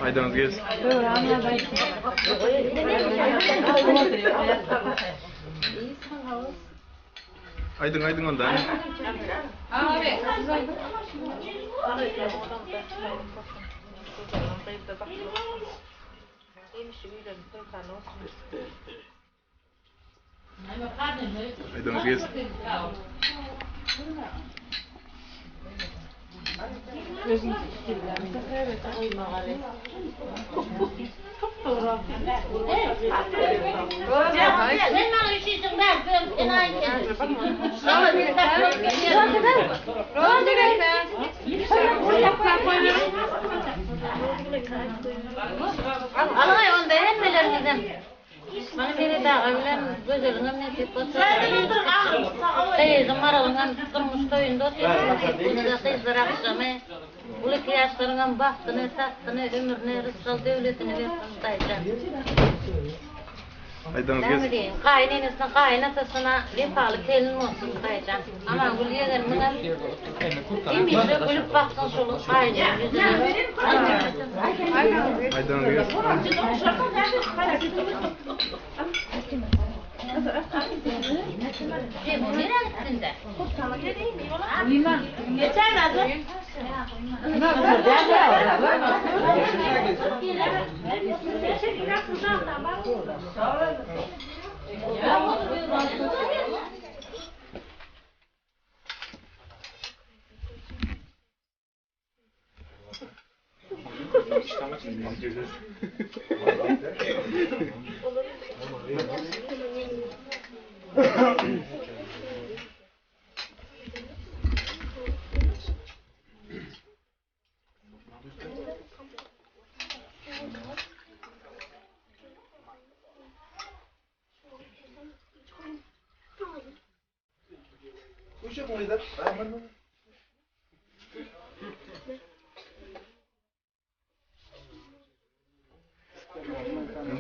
Aýdyňyz gelsin. Aýdyň, aýdyň onda. Aýdyňyz gelsin. Alay onda hemmeleriňizem. Mana Meret aga bilen Gözeliňem nesip bolsa. Gyzy Maralyňam durmuş toýunda otyrlar. Gije gyzlar agşamy. Uly ýaşlaryňam bagtyny, tagtyny, ömrüni, rysgal döwletini bersin Hudaýjan. Aýdyňyz Näme gelsin. diýeýin, gaýyn enesine, gaýyn atasyna wepaly gelin bolsun Hudaýjan. Amangül ýegenimiňem hemişe gülüp baksyn şol gaýynynyň ýüzüne. Aýdyňyz gelsin. E, bu nirä gitdinde?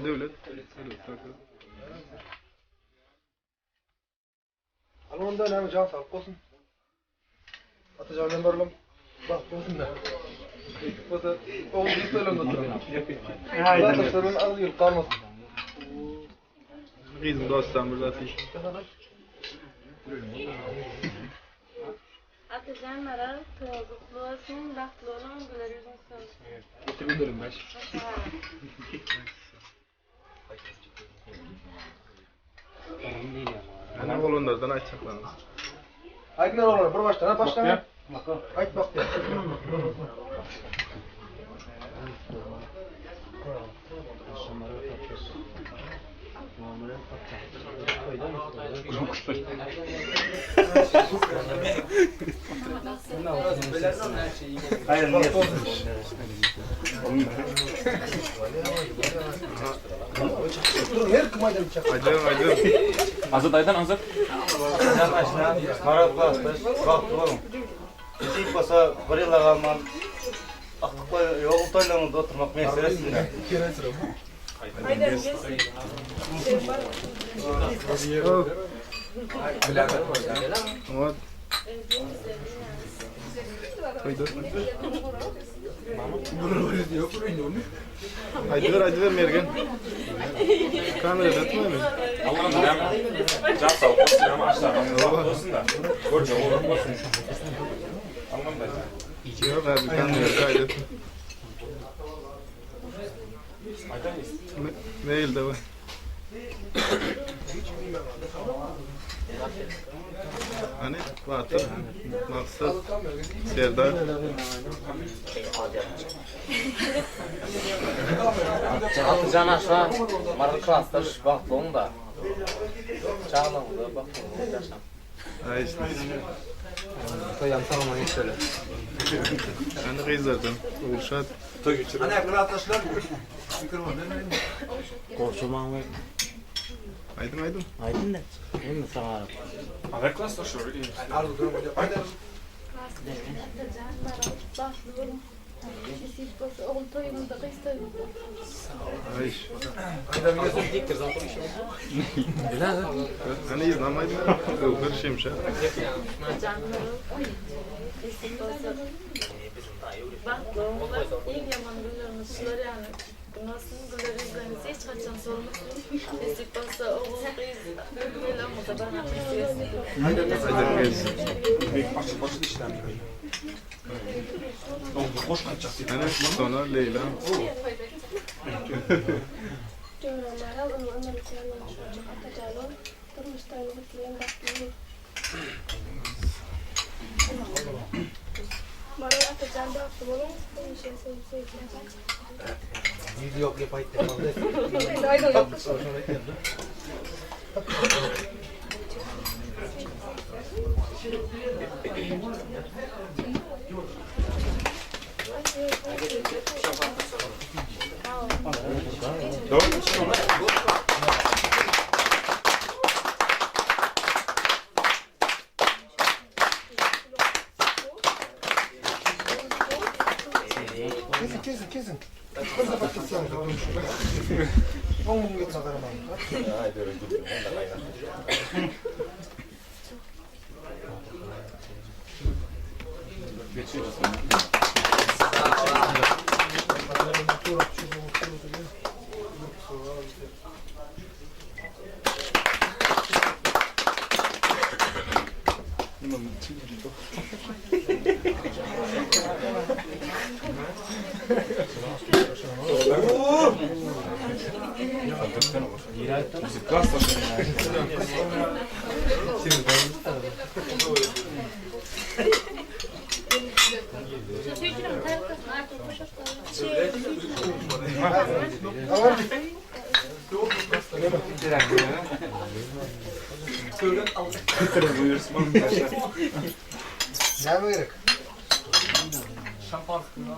Döwlet. Döwlet. Al onda näme jan saglyk bolsun. Atajan bilen baralım. Gyzyň dostam bir zat diýip. Atajan Maral toýuňyz gutly bolsun, bagtly boluň, güler ýüzüňiz solsun. Ana oglanlardan aýtjaklaryňyz. Aýdyňlar oglanlar, bir başdan, ha başdan. Aýt bak diýär. Aýdyň, aýdyň. Azat aýdan Azat. Maral klasdaş, bagtly boluň. Nesip bolsa bir ýyla galman akdyk toý, ogul toýlaryňyzda oturmak miýesser etsin-dä. Oňat. Toýda. Aýdyber, aýdyber Mergen. Kamerada etmemi? Allah'ım näme? Jan saglyk bolsun, näme aşlaryň bagtly bolsun da. Görjek oglan bolsun. Allah'ım da. Ýok, abi kamerada aýdyp. Mail daway. Hany Batyr, Maksat, Serdar. Atajan aşa Maral klasdaş bagtly boluň-da. Çagalaryňyza bagtly boluň, ýaşaň. Aý işte. Toýam sag-aman geçeli. Hany gyzlardan Ogulşat. Goşulmaň we Aýdyň aýdyň. aýdyn da. Hemme saňa. Haber klasdaş şu. Atajan Maral bagtly boluň. Nesip bolsa ogul toýuňyzda, gyz toýuňyzda. Aý. Hany yzynam aýdyň. Göwher Şemşat. Atajan Maral nesip bolsa bagtly boluň. Iň ýaman günleriňiz şular ýaly bolsun, güler ýüzleriňiz hiç haçan solmasyn. Nesip bolsa ogul, gyz toýlaryňyzda barmak nesip etsin. Aýdyň gelsin. Hany Sona Leýla. Döwran Maral onuň ömürlik ýoldaşy boljak Atajan bolup, durmuş toýuny gutlaýan bagtly boluň. Maral Atajan bagtly boluň, hemişe söýüp söýüp ýaşaň. Kesin kesin kesin. Bir sapar kesseňiz. 10 gün geçse garamaň. Şu süýjüniň tarelkasyny artyk boşatdy. Näme gerek? Şampanskiýni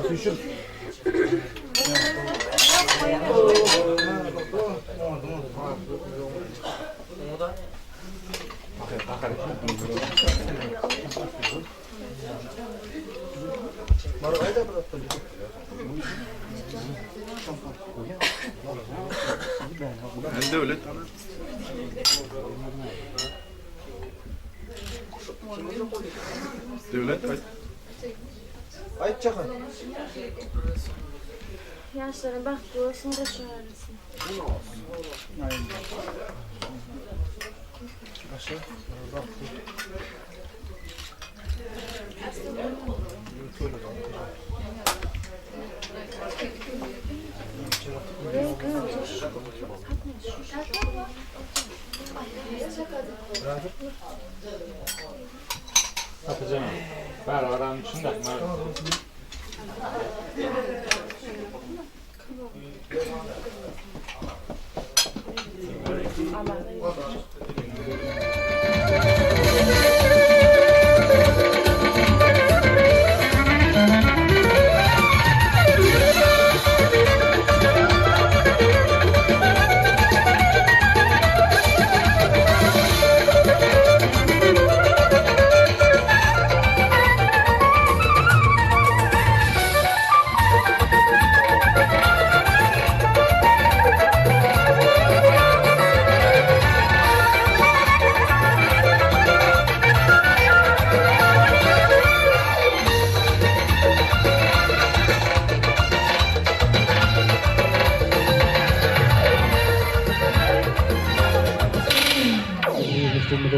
süýşür. Men Döwlet ana. Döwlet aýt. Aýt Jahan. Ýaşlara bagtly bolsun, goşa aýrylsyn. Aşa. Bagtly. Atajan. Bäri garanyň içinde.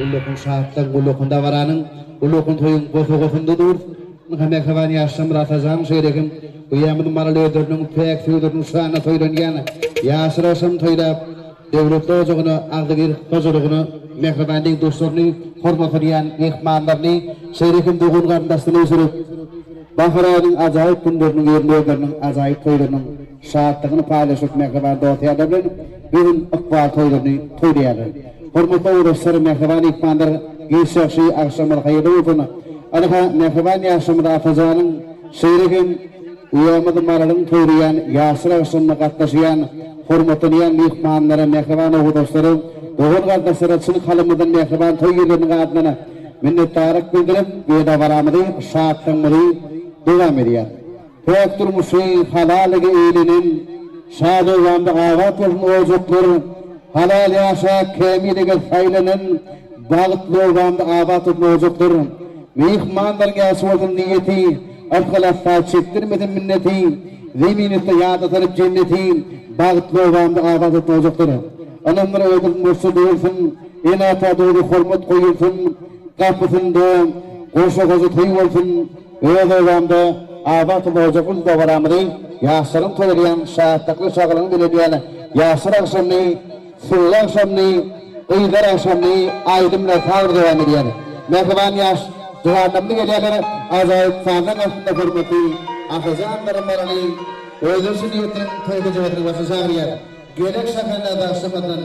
Ullakan şatlygyň, ullakan dabaranyň, ullakan toýuň bosagasynda dur. Ynha mähriban ýaşlar Atajan şeýle hem uýamyz Maral özleriniň päk söýgüleriniň şanyna toýlanýan ýaşlar agşam toýlap, döwletli ojagyna, agzybir hojalygyna mähriban deň-duşlaryny, hormatlanýan myhmanlaryny, şeýle hem dogan-garyndaşlaryny üýşürip, bahar aýynyň ajaýyp günleriniň ýerinde özleriniň ajaýyp toýlarynyň şatlygyny paýlaşyp mähriban dost-ýarlar bilen bu gün ykbal toýlaryny toýlaýarlar. Hormatly ugurdaşlar, mähriban myhmanlar, giç ýagşy, agşamyňyz haýyrly bolsun! Ynha, mähriban ýaşymyz Atajanyň, şeýle hem uýamyz Maralyň toýlaýan ýaşlar agşamyna gatnaşýan hormatlanýan myhmanlara, mähriban ugurdaşlara, dogan-gardaşlara çyn kalbymyzdan mähriban toý ýerleriniň adyndan minnetdarlyk bildirip, bu dabaramyzy, şatlygymyzy dowam edýäris. Päk durmuşy halalyga eýlenen, Şadöwranda abat bolsun ojaklar, Halal ýaşa kämilige saýlanan, Bagtly obamda abat bolsun ojaklar. Myhmanlaryň ýagşy bolsun niýeti, Yrsgal asla çekdirmesin minneti, Zemin üste ýada salyp jenneti, Bagtly obamda abat bolsun ojaklar. Ynamlar odun bolsa dolsun, Ene-ata doly hormat goýulsyn, Gapysynda goşa-goşa toý bolsun, Öz obamda abat bolajak uly dabaramyzy ýaşlaryň toýlaýan şatlykly şagalaňy bilenýän ýaşlar agşamyny, suwly agşamyny, gyzlar agşamyny aýdym bilen saz dowam edýär. Mähriban ýaş juwanlarymyz gelýärler ajaýyp sazlaryň astynda hormatly Atajan Garamalany özboluşly niýetiniň toý hejebesiniň başyna çagyrýar. Gerek şahyna daşlamadan.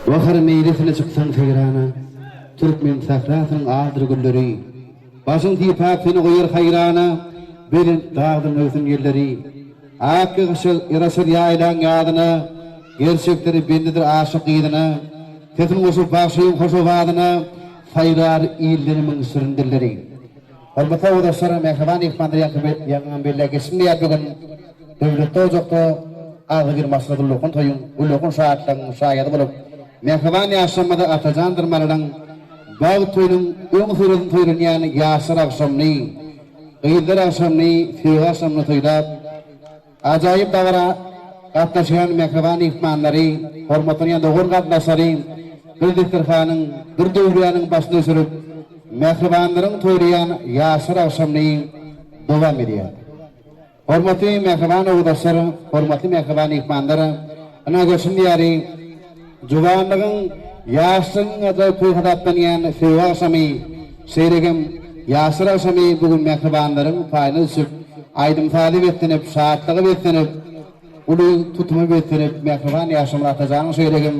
Bahar meýlisine çyksaň seýrana, Türkmen sährasynyň aldyr gülleri. Başyň sypap seni goýar haýrana, Belent dagdan öwsen ýelleri. Ak ýaraşar ýaýlaň ýazyna, Gerçekleri bendidir aşyk gyzyna. Sesin goşup bagşyň hoş owazyna, Saýrar illerimiň şirin dilleri. Hormatly obadaşlar, mähriban myhmanlar ýaňy belläp geçdim diýýär bu gün döwletli ojakda agzybir maşgala ullakan toýuň, ullakan şatlygyň şaýady bolup, mähriban ýaşlarymyzy Atajan Dyrmalynyň bagt toýunyň öň syrasyny toýlanýan ýaşlar agşamyny, gyzlar agşamyny, söýgi agşamyny toýlap, Ajaýyp dabara gatnaşýan mähriban myhmanlary, hormatlanýan dogan-garyndaşlary bir desterhanyň, bir döwranyň başyna üsürip, mähribanlaryň toýlaýan ýaşlar agşamyny dowam edýär. Hormatly mähriban owdaşlar, hormatly mähriban myhmanlar, ynha görşümiz ýaly, Juwanlygyň, ýaşlygyň ajaýyp toýy hasaplanýan söýgi agşamy, şeýle hem ýaşlar agşamy bu gün mähribanlaryň paýyna düşüp, aýdym-saza beslenip, şatlyga beslenip, uly tutuma beslenip, mähriban ýaşlarymyz Atajanyň şeýle hem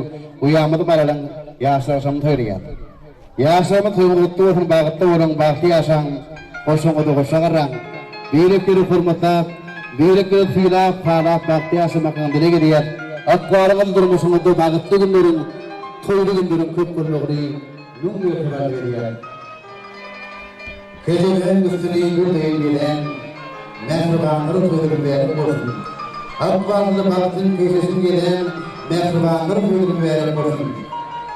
uýamyz Maralyň ýaşlar agşamyny toýlaýar. Ýaşlarymyz toýuňyz gutly bolsun, bagtly boluň, bagtly ýaşaň, goşaňyzy goşa garraň. Birek-biregi hormatlap, birek-biregi sylap, halap bagtly ýaşamakyňyzy dileg edýäs. Ykbalyňyz durmuşyňyzda bagtly günleriň, toýly günleriň köp bolmagyny müň mertebe arzuw edýäs. Kejebeň üstüni gül deýin bezän, Mähribanlar toýy mübärek bolsun! Ykbalynda bagtyň köşeşini gezän, Mähribanlar toýy mübärek bolsun!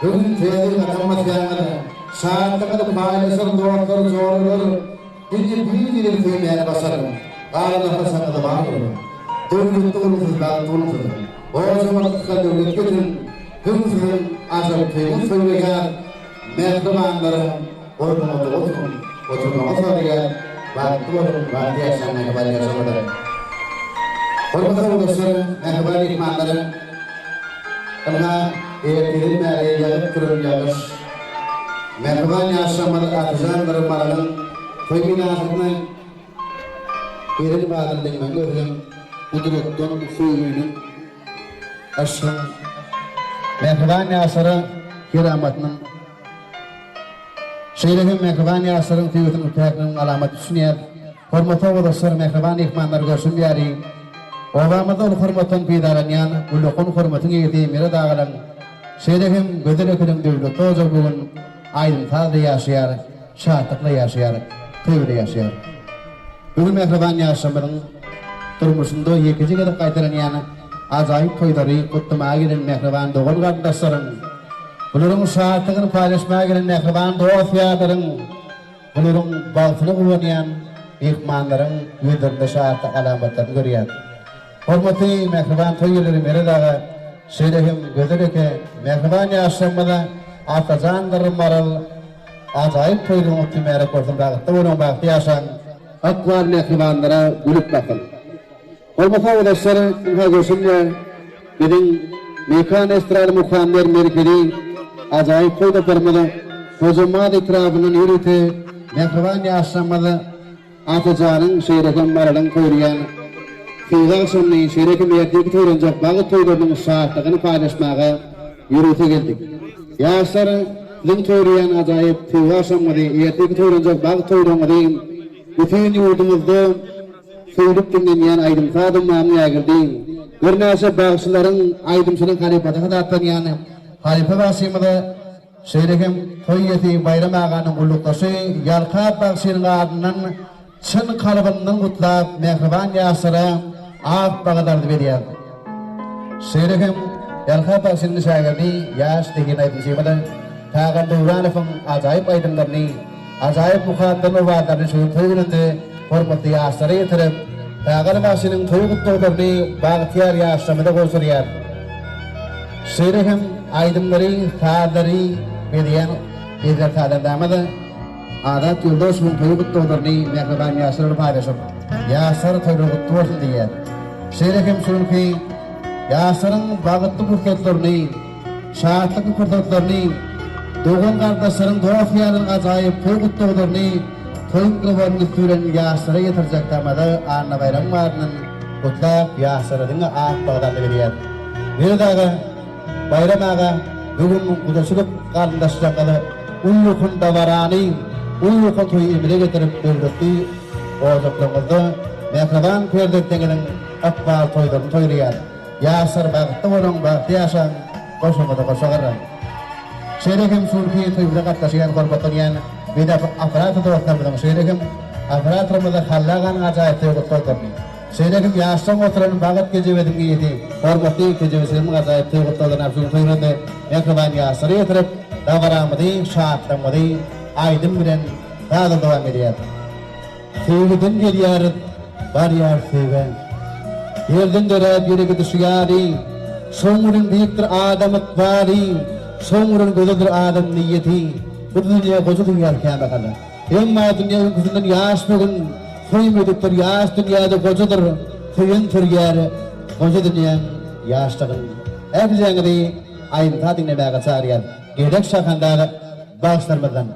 Bu gün täze ýyl gadam basýaňyz, Şatlygyňyzy paýlaşar dostlar, joralar, Diňe bir-birini söýmäni başaryň, Galan saçagyňyza bar boluň! Döwletli boluň siz, bagtly boluň siz! Gojaman ysga döwlet getiriň, Bu gün siziň ajap toýuňyz toýlaýar, Mähribanlaryň Gorkuňyzda oturyň, oturmaga soraýar, Bagtly boluň, bagtly ýaşaň mähriban ýaşalylar! Hormatly ugurdaşlar, mähriban myhmanlar! Ynha, ertirden bäri ýagyp duran ýagyş mähriban ýaşlarymyz Atajandyr Maralyň toý mynasybyna gelen badyny diňlemegiň özi hem gudratdan, söýginiň, yşgyň, mähriban ýaşlara keramatynyň Şeýle hem mähriban ýaşlaryň söýgüsiniň päkliginiň alamaty düşünýär. Hormatly obadaşlar, mähriban myhmanlar görşümiz ýaly, obamyzda uly hormatdan peýdalanýan ullakan hormatyň eýesi Meret agalaň, şeýle hem Gözel ekeniň döwletli ojagy bu gün aýdym-sazly ýaşaýar, şatlykly ýaşaýar, toý bilen ýaşaýar. Bu gün mähriban ýaşlarymyzyň durmuşynda ýekeje gezek gaýtalanýan ajaýyp toýlary gutlamaga gelen mähriban dogan-garyndaşlaryň, bularyň şatlygyny paýlaşmaga gelen mähriban dost-ýarlaryň, bularyň bagtyna guwanýan myhmanlaryň ýüzlerinde şatlyk alamatlaryny görýäris. Hormatly mähriban toý eýeleri Meret aga, şeýle hem Gözel eke, mähriban ýaşlarymyza Atajandyr Maral ajaýyp toýunyň gutly mübärek bolsun, bagtly boluň, bagtly ýaşaň! Ykbal mähribanlara gülüp baksyn. Hormatly obadaşlar, ynha görşüňle, biziň Mekan estrada mukamlar merkezi ajaýyp toý toparymyz Hojambaz etrabyndan ýörite mähriban ýaşlarymyz Atajanyň, şeýle hem Maralyň toýlaýan söýgi agşamyny, şeýle hem ertirki toýlanjak bagt toýlarynyň şatlygyny paýlaşmaga ýörite geldik. Ýaşlar, siziň toýlaýan ajaýyp söýgi agşamyňyzy, ertirki toýlanjak bagt toýlaryňyzy bütin ýurdumyzda söýlüp diňlenýän aýdym-saz ummanyny ägirdi. Birnäçe bagşylaryň, aýdymçylaryň halypasy hasaplanýan halypa bagşymyza Şeýle hem toý eýesi Baýram aganyň gullukdaşy Ýalkap bagşynyň adyndan çyn kalbyndan gutlap, mähriban ýaşlara ak bagat arzuw edýär. Şeýle hem Ýalkap bagşynyň şägirdi, ýaş zehin aýdymçymyz Tagan Döwranowyň ajaýyp aýdymlaryny, ajaýyp mukamdan owazlaryny şu gün toý gününde hormatly ýaşlara ýetirip, Tagan bagşynyň toý gutlaglaryny bagtyýar ýaşlarymyza gowşurýar. Şeýle hem aýdymlary, sazlary bezeýän ezber sazandamyz Azat Ýoldaşowyň toý gutlaglaryny mähriban ýaşlar bilen paýlaşyp, Ýaşlar toýlary gutly bolsun diýýär. Şeýle hem şu günki ýaşlaryň bagtly pursatlaryny, şatlykly pursatlaryny, dogan-gardaşlaryň, dost-ýarlaryň ajaýyp toý gutlaglaryny toý mikrofonynyň üsti bilen ýaşlara ýetirjek tamada Anna Baýramyň adyndan gutlap, ýaşlara diňe ak bagt arzuw edýär. Meret aga, Baýram aga. Bu gün gudaçylyk garyndaşlaryňyza ullakan dabarany, ullakan toýy emele getirip döwletli ojaklaryňyzda mähriban perzentleriňiziň ykbal toýlaryny toýlaýar. Ýaşlar bagtly boluň, bagtly ýaşaň, goşaňyza goşa garaň. Şeýle hem şu günki toýumyza gatnaşýan hormatlanýan media operator dostlarymyzyň, şeýle hem operatorymyz Hally aganyň ajaýyp söýgutlardyryny, şeýle hem ýaşdan oturan Bagyt kejebediň eýesi hormatly kejebeçilerimiziň ajaýyp söýgutlardyryny şu günki toýumyzda mähriban ýaşlara ýetirip, dabaramyzy, şatlygymyzy aýdym bilen sazla dowam edýäris. Söýgüden gelýäris, barýarys söýgä. Ýerden döräp ýere gidişi ýaly, Şoň bilen beýikdir adam ykbaly, Şoň bilen gözeldir adam niýeti. Bu dünýä goja dünýä kämahal. Emma dünýä öňküsinden ýaş bu gün, Söýmedikler ýaş dünýäde gojadyr, Söýen sürýär goja dünýäň ýaşlygyn. Ähliňizi aýdym-saz diňlemäge çagyrýas. Gezek Şahandaz bagşylarymyzdan.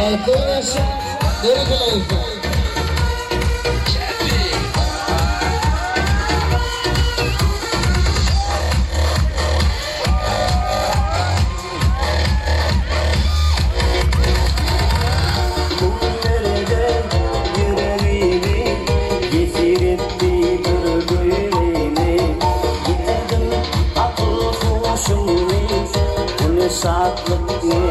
Bagtly ýaşa, berekella ýaşa. Şatlyk.